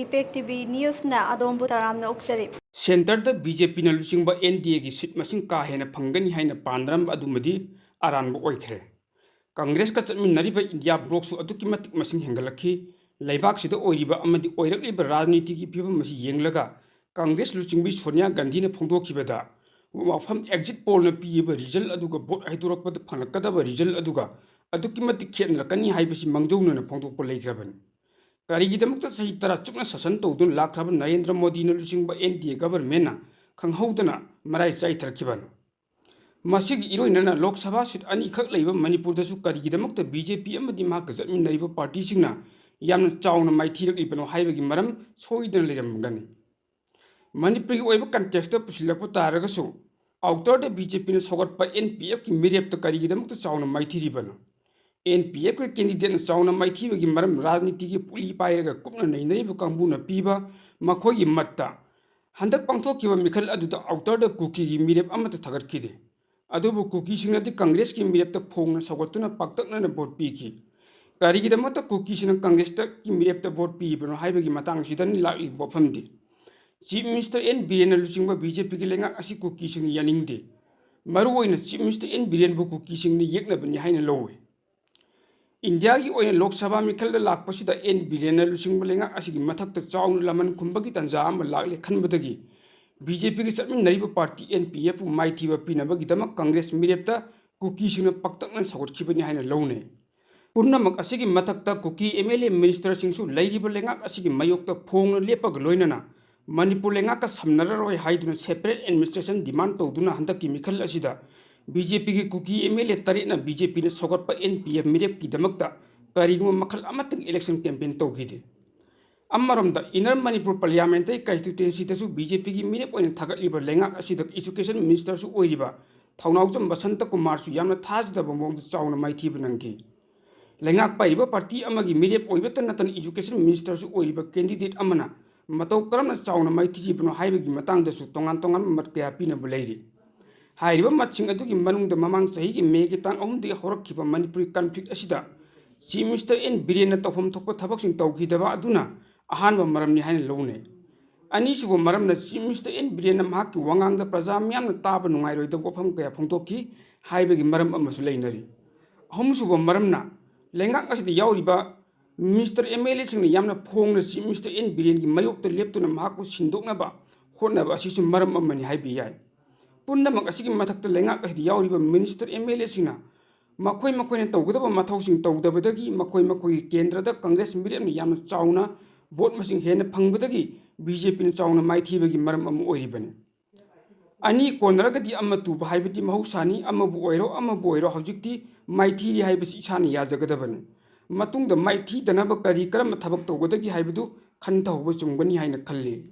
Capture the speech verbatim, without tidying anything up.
Impact T V ꯅ꯭ꯌꯨꯁꯅ ꯑꯗꯣꯝꯕꯨ ꯇꯔꯥꯝꯅ ꯑꯣꯛꯆꯔꯤ꯫ ꯁꯦꯟꯇꯔꯗ ꯕꯤ ꯖꯦ ꯄꯤꯅ ꯂꯨꯆꯤꯡꯕ ꯑꯦꯟ ꯗꯤ ꯑꯦꯒꯤ ꯁꯤꯠ ꯃꯁꯤꯡ ꯀꯥ ꯍꯦꯟꯅ ꯐꯪꯒꯅꯤ ꯍꯥꯏꯅ ꯄꯥꯟꯅꯔꯝꯕ ꯑꯗꯨꯃꯗꯤ ꯑꯔꯥꯟꯕ ꯑꯣꯏꯈ꯭ꯔꯦ꯫ ꯀꯪꯒ꯭ꯔꯦꯁꯀ ꯆꯠꯃꯤꯟꯅꯔꯤꯕ ꯏꯟꯗꯤꯌꯥ ꯕ꯭ꯂꯣꯛꯁꯨ ꯑꯗꯨꯛꯀꯤ ꯃꯇꯤꯛ ꯃꯁꯤꯡ ꯍꯦꯟꯒꯠꯂꯛꯈꯤ꯫ ꯂꯩꯕꯥꯛꯁꯤꯗ ꯑꯣꯏꯔꯤꯕ ꯑꯃꯗꯤ ꯑꯣꯏꯔꯛꯂꯤꯕ ꯔꯥꯖꯅꯤꯇꯤꯒꯤ ꯐꯤꯕꯝ ꯑꯁꯤ ꯌꯦꯡꯂꯒ ꯀꯪꯒ꯭ꯔꯦꯁ ꯂꯨꯆꯤꯡꯕꯤ ꯁꯣꯅꯤꯌꯥ ꯒꯥꯟꯙꯤꯅ ꯐꯣꯡꯗꯣꯛꯈꯤꯕꯗ, ꯋꯥꯐꯝ ꯑꯦꯛꯖꯤꯠ ꯄꯣꯜꯅ ꯄꯤꯔꯤꯕ ꯔꯤꯖꯜ ꯑꯗꯨꯒ ꯚꯣꯠ ꯍꯥꯏꯗꯣꯔꯛꯄꯗ ꯐꯪꯂꯛꯀꯗꯕ ꯔꯤꯖꯜ ꯑꯗꯨꯒ ꯑꯗꯨꯛꯀꯤ ꯃꯇꯤꯛ ꯈꯦꯠꯅꯔꯛꯀꯅꯤ ꯍꯥꯏꯕꯁꯤ ꯃꯥꯡꯖꯧꯅꯅ ꯐꯣꯡꯗꯣꯛꯄ ꯂꯩꯈ꯭ꯔꯕꯅꯤ꯫ ꯀꯔꯤꯒꯤꯗꯃꯛꯇ ꯆꯍꯤ ꯇꯔꯥ ꯆꯨꯞꯅ ꯁꯥꯁꯟ ꯇꯧꯗꯨꯅ ꯂꯥꯛꯈ꯭ꯔꯕ ꯅꯔꯦꯟꯗ꯭ꯔ ꯃꯣꯗꯤꯅ ꯂꯨꯆꯤꯡꯕ ꯑꯦꯟ ꯗꯤ ꯑꯦ ꯒꯚꯔꯟꯃꯦꯟꯠꯅ ꯈꯪꯍꯧꯗꯅ ꯃꯔꯥꯏ ꯆꯥꯏꯊꯔꯛꯈꯤꯕꯅꯣ? ꯃꯁꯤꯒꯤ ꯏꯔꯣꯏꯅꯅ ꯂꯣꯛ ꯁꯚꯥ ꯁꯤꯠ ꯑꯅꯤꯈꯛ ꯂꯩꯕ ꯃꯅꯤꯄꯨꯔꯗꯁꯨ ꯀꯔꯤꯒꯤꯗꯃꯛꯇ ꯕꯤ ꯖꯦ ꯄꯤ ꯑꯃꯗꯤ ꯃꯍꯥꯛꯀ ꯆꯠꯃꯤꯟꯅꯔꯤꯕ ꯄꯥꯔꯇꯤꯁꯤꯡꯅ ꯌꯥꯝꯅ ꯆꯥꯎꯅ ꯃꯥꯏꯊꯤꯔꯛꯂꯤꯕꯅꯣ ꯍꯥꯏꯕꯒꯤ ꯃꯔꯝ ꯁꯣꯏꯗꯅ ꯂꯩꯔꯝꯒꯅꯤ꯫ ꯃꯅꯤꯄꯨꯔꯒꯤ ꯑꯣꯏꯕ ꯀꯟꯇꯦꯛꯁꯇ ꯄꯨꯁꯤꯜꯂꯛꯄ ꯇꯥꯔꯒꯁꯨ, ꯑꯥꯎꯇꯔꯗ ꯕꯤ ꯖꯦ ꯄꯤꯅ ꯁꯧꯒꯠꯄ ꯑꯦꯟ ꯄꯤ ꯑꯦꯐꯀꯤ ꯃꯤꯔꯦꯞꯇ ꯀꯔꯤꯒꯤꯗꯃꯛꯇ ꯆꯥꯎꯅ ꯃꯥꯏꯊꯤꯔꯤꯕꯅꯣ? ꯑꯦꯟ ꯄꯤ ꯑꯦꯐꯀꯤ ꯀꯦꯟꯗꯤꯗꯦꯠꯅ ꯆꯥꯎꯅ ꯃꯥꯏꯊꯤꯕꯒꯤ ꯃꯔꯝ ꯔꯥꯖꯅꯤꯇꯤꯒꯤ ꯄꯨꯂꯤ ꯄꯥꯏꯔꯒ ꯀꯨꯞꯅ ꯅꯩꯅꯔꯤꯕ ꯀꯥꯡꯕꯨꯅ ꯄꯤꯕ ꯃꯈꯣꯏꯒꯤ ꯃꯠꯇ꯫ ꯍꯟꯗꯛ ꯄꯥꯡꯊꯣꯛꯈꯤꯕ ꯃꯤꯈꯜ ꯑꯗꯨꯗ ꯑꯥꯎꯇꯔꯗ ꯀꯨꯀꯤꯒꯤ ꯃꯤꯔꯦꯞ ꯑꯃꯠꯇ ꯊꯥꯒꯠꯈꯤꯗꯦ꯫ ꯑꯗꯨꯕꯨ ꯀꯨꯀꯤꯁꯤꯡꯅꯗꯤ ꯀꯪꯒ꯭ꯔꯦꯁꯀꯤ ꯃꯤꯔꯦꯞꯇ ꯐꯣꯡꯅ ꯁꯧꯒꯠꯇꯨꯅ ꯄꯥꯛꯇꯛꯅꯅ ꯚꯣꯠ ꯄꯤꯈꯤ꯫ ꯀꯔꯤꯒꯤꯗꯃꯛꯇ ꯀꯨꯀꯤꯁꯤꯡꯅ ꯀꯪꯒ꯭ꯔꯦꯁꯇꯒꯤ ꯃꯤꯔꯦꯞꯇ ꯚꯣꯠ ꯄꯤꯔꯤꯕꯅꯣ ꯍꯥꯏꯕꯒꯤ ꯃꯇꯥꯡꯁꯤꯗꯅꯤ ꯂꯥꯛꯂꯤꯕ ꯋꯥꯐꯝꯗꯤ꯫ ꯆꯤꯐ ꯃꯤꯅꯤꯁꯇꯔ ꯑꯦꯟ ꯕꯤꯔꯦꯟꯅ ꯂꯨꯆꯤꯡꯕ ꯕꯤ ꯖꯦ ꯄꯤꯒꯤ ꯂꯩꯉꯥꯛ ꯑꯁꯤ ꯀꯨꯀꯤꯁꯤꯡꯅ ꯌꯥꯅꯤꯡꯗꯦ꯫ ꯃꯔꯨꯑꯣꯏꯅ ꯆꯤꯐ ꯃꯤꯅꯤꯁꯇꯔ ꯑꯦꯟ ꯕꯤꯔꯦꯟꯕꯨ ꯀꯨꯀꯤꯁꯤꯡꯅ ꯌꯦꯛꯅꯕꯅꯤ ꯍꯥꯏꯅ ꯂꯧꯏ꯫ ꯏꯟꯗꯤꯌꯥꯒꯤ ꯑꯣꯏꯅ ꯂꯣꯛ ꯁꯚꯥ ꯃꯤꯈꯜꯗ ꯂꯥꯛꯄꯁꯤꯗ ꯑꯦꯟ ꯕꯤꯔꯦꯟꯅ ꯂꯨꯆꯤꯡꯕ ꯂꯩꯉꯥꯛ ꯑꯁꯤꯒꯤ ꯃꯊꯛꯇ ꯆꯥꯎꯅ ꯂꯃꯟ ꯈꯨꯝꯕꯒꯤ ꯇꯥꯟꯖꯥ ꯑꯃ ꯂꯥꯛꯂꯦ ꯈꯟꯕꯗꯒꯤ ꯕꯤ ꯖꯦ ꯄꯤꯒ ꯆꯠꯃꯤꯟꯅꯔꯤꯕ ꯄꯥꯔꯇꯤ ꯑꯦꯟ ꯄꯤ ꯑꯦꯐꯄꯨ ꯃꯥꯏꯊꯤꯕ ꯄꯤꯅꯕꯒꯤꯗꯃꯛ ꯀꯪꯒ꯭ꯔꯦꯁ ꯃꯤꯔꯦꯞꯇ ꯀꯨꯀꯤꯁꯤꯡꯅ ꯄꯥꯛꯇꯛꯅꯅ ꯁꯧꯒꯠꯈꯤꯕꯅꯤ ꯍꯥꯏꯅ ꯂꯧꯅꯩ꯫ ꯄꯨꯝꯅꯃꯛ ꯑꯁꯤꯒꯤ ꯃꯊꯛꯇ ꯀꯨꯀꯤ ꯑꯦꯝ ꯑꯦꯜ ꯑꯦ ꯃꯤꯅꯤꯁꯇꯔꯁꯤꯡꯁꯨ ꯂꯩꯔꯤꯕ ꯂꯩꯉꯥꯛ ꯑꯁꯤꯒꯤ ꯃꯥꯌꯣꯛꯇ ꯐꯣꯡꯅ ꯂꯦꯞꯄꯒ ꯂꯣꯏꯅꯅ ꯃꯅꯤꯄꯨꯔ ꯂꯩꯉꯥꯛꯀ ꯁꯝꯅꯔꯔꯣꯏ ꯍꯥꯏꯗꯨꯅ ꯁꯦꯄꯔꯦꯠ ꯑꯦꯗꯃꯤꯅꯤꯁꯇ꯭ꯔꯦꯁꯟ ꯗꯤꯃꯥꯟ ꯇꯧꯗꯨꯅ ꯍꯟꯗꯛꯀꯤ ꯃꯤꯈꯜ ꯑꯁꯤꯗ ꯕꯤ ꯖꯦ ꯄꯤꯒꯤ ꯀꯨꯀꯤ ꯑꯦꯝ ꯑꯦꯜ ꯑꯦ ꯇꯔꯦꯠꯅ ꯕꯤ ꯖꯦ ꯄꯤꯅ ꯁꯧꯒꯠꯄ ꯑꯦꯟ ꯄꯤ ꯑꯦꯐ ꯃꯤꯔꯦꯞꯀꯤꯗꯃꯛꯇ ꯀꯔꯤꯒꯨꯝꯕ ꯃꯈꯜ ꯑꯃꯠꯇꯒꯤ ꯏꯂꯦꯛꯁꯟ ꯀꯦꯝꯄꯦꯟ ꯇꯧꯈꯤꯗꯦ꯫ ꯑꯃꯔꯣꯝꯗ ꯏꯟꯅꯔ ꯃꯅꯤꯄꯨꯔ ꯄꯥꯔꯂꯤꯌꯥꯃꯦꯟꯇꯔꯤ ꯀꯟꯁꯇꯤꯇ꯭ꯋꯦꯟꯁꯤꯗꯁꯨ ꯕꯤ ꯖꯦ ꯄꯤꯒꯤ ꯃꯤꯔꯦꯞ ꯑꯣꯏꯅ ꯊꯥꯒꯠꯂꯤꯕ ꯂꯩꯉꯥꯛ ꯑꯁꯤꯗ ꯏꯖꯨꯀꯦꯁꯟ ꯃꯤꯅꯤꯁꯇꯔꯁꯨ ꯑꯣꯏꯔꯤꯕ ꯊꯧꯅꯥꯎꯖꯝ ꯕꯁꯟꯇ ꯀꯨꯃꯥꯔꯁꯨ ꯌꯥꯝꯅ ꯊꯥꯖꯗꯕ ꯃꯑꯣꯡꯗ ꯆꯥꯎꯅ ꯃꯥꯏꯊꯤꯕ ꯅꯪꯈꯤ꯫ ꯂꯩꯉꯥꯛ ꯄꯥꯏꯔꯤꯕ ꯄꯥꯔꯇꯤ ꯑꯃꯒꯤ ꯃꯤꯔꯦꯞ ꯑꯣꯏꯕꯇ ꯅꯠꯇꯅ ꯏꯖꯨꯀꯦꯁꯟ ꯃꯤꯅꯤꯁꯇꯔꯁꯨ ꯑꯣꯏꯔꯤꯕ ꯀꯦꯟꯗꯤꯗꯦꯠ ꯑꯃꯅ ꯃꯇꯧ ꯀꯔꯝꯅ ꯆꯥꯎꯅ ꯃꯥꯏꯊꯤꯈꯤꯕꯅꯣ ꯍꯥꯏꯕꯒꯤ ꯃꯇꯥꯡꯗꯁꯨ ꯇꯣꯉꯥꯟ ꯇꯣꯉꯥꯟꯕ ꯃꯠ ꯀꯌꯥ ꯄꯤꯅꯕ ꯂꯩꯔꯤ꯫ ꯍꯥꯏꯔꯤꯕ ꯃꯠꯁꯤꯡ ꯑꯗꯨꯒꯤ ꯃꯅꯨꯡꯗ ꯃꯃꯥꯡ ꯆꯍꯤꯒꯤ ꯃꯦꯒꯤ ꯇꯥꯡ ꯑꯍꯨꯝꯗꯒꯤ ꯍꯧꯔꯛꯈꯤꯕ ꯃꯅꯤꯄꯨꯔꯤ ꯀꯟꯐ꯭ꯂꯤꯛ ꯑꯁꯤꯗ ꯆꯤꯐ ꯃꯤꯅꯤꯁꯇꯔ ꯑꯦꯟ ꯕꯤꯔꯦꯟꯅ ꯇꯧꯐꯝ ꯊꯣꯛꯄ ꯊꯕꯛꯁꯤꯡ ꯇꯧꯈꯤꯗꯕ ꯑꯗꯨꯅ ꯑꯍꯥꯟꯕ ꯃꯔꯝꯅꯤ ꯍꯥꯏꯅ ꯂꯧꯅꯩ꯫ ꯑꯅꯤꯁꯨꯕ ꯃꯔꯝꯅ Chief Minister N ꯕꯤꯔꯦꯟꯅ ꯃꯍꯥꯛꯀꯤ ꯋꯥꯉꯥꯡꯗ ꯄ꯭ꯔꯖꯥ ꯃꯤꯌꯥꯝꯅ ꯇꯥꯕ ꯅꯨꯡꯉꯥꯏꯔꯣꯏꯗꯕ ꯋꯥꯐꯝ ꯀꯌꯥ ꯐꯣꯡꯗꯣꯛꯈꯤ ꯍꯥꯏꯕꯒꯤ ꯃꯔꯝ ꯑꯃꯁꯨ ꯂꯩꯅꯔꯤ꯫ ꯑꯍꯨꯝꯁꯨꯕ ꯃꯔꯝꯅ ꯂꯩꯉꯥꯛ ꯑꯁꯤꯗ ꯌꯥꯎꯔꯤꯕ minister, M L Aꯁꯤꯡꯅ ꯌꯥꯝꯅ ꯐꯣꯡꯅ Chief Minister N ꯕꯤꯔꯦꯟꯒꯤ ꯃꯥꯌꯣꯛꯇ ꯂꯦꯞꯇꯨꯅ ꯃꯍꯥꯛꯄꯨ ꯁꯤꯟꯗꯣꯛꯅꯕ ꯍꯣꯠꯅꯕ ꯑꯁꯤꯁꯨ ꯃꯔꯝ ꯑꯃꯅꯤ ꯍꯥꯏꯕ ꯌꯥꯏ꯫ ꯄꯨꯝꯅꯃꯛ ꯑꯁꯤꯒꯤ ꯃꯊꯛꯇ ꯂꯩꯉꯥꯛ ꯑꯁꯤꯗ ꯌꯥꯎꯔꯤꯕ minister, M L Aꯁꯤꯡꯅ ꯃꯈꯣꯏ ꯃꯈꯣꯏꯅ ꯇꯧꯒꯗꯕ ꯃꯊꯧꯁꯤꯡ ꯇꯧꯗꯕꯗꯒꯤ ꯃꯈꯣꯏ ꯃꯈꯣꯏꯒꯤ ꯀꯦꯟꯗ꯭ꯔꯗ ꯀꯪꯒ꯭ꯔꯦꯁ ꯃꯤꯔꯦꯞꯅ ꯌꯥꯝꯅ ꯆꯥꯎꯅ vote ꯃꯁꯤꯡ ꯍꯦꯟꯅ ꯐꯪꯕꯗꯒꯤ B J Pꯅ ꯆꯥꯎꯅ ꯃꯥꯏꯊꯤꯕꯒꯤ ꯃꯔꯝ ꯑꯃ ꯑꯣꯏꯔꯤꯕꯅꯤ꯫ ꯑꯅꯤ ꯀꯣꯟꯅꯔꯒꯗꯤ ꯑꯃ ꯇꯨꯕ ꯍꯥꯏꯕꯗꯤ ꯃꯍꯧꯁꯥꯅꯤ꯫ ꯑꯃꯕꯨ ꯑꯣꯏꯔꯣ, ꯑꯃꯕꯨ ꯑꯣꯏꯔꯣ, ꯍꯧꯖꯤꯛꯇꯤ ꯃꯥꯏꯊꯤꯔꯤ ꯍꯥꯏꯕꯁꯤ ꯏꯁꯥꯅ ꯌꯥꯖꯒꯗꯕꯅꯤ꯫ ꯃꯇꯨꯡꯗ ꯃꯥꯏꯊꯤꯗꯅꯕ ꯀꯔꯤ ꯀꯔꯝꯕ ꯊꯕꯛ ꯇꯧꯒꯗꯒꯦ ꯍꯥꯏꯕꯗꯨ ꯈꯟꯊꯍꯧꯕ ꯆꯨꯝꯒꯅꯤ ꯍꯥꯏꯅ ꯈꯜꯂꯤ꯫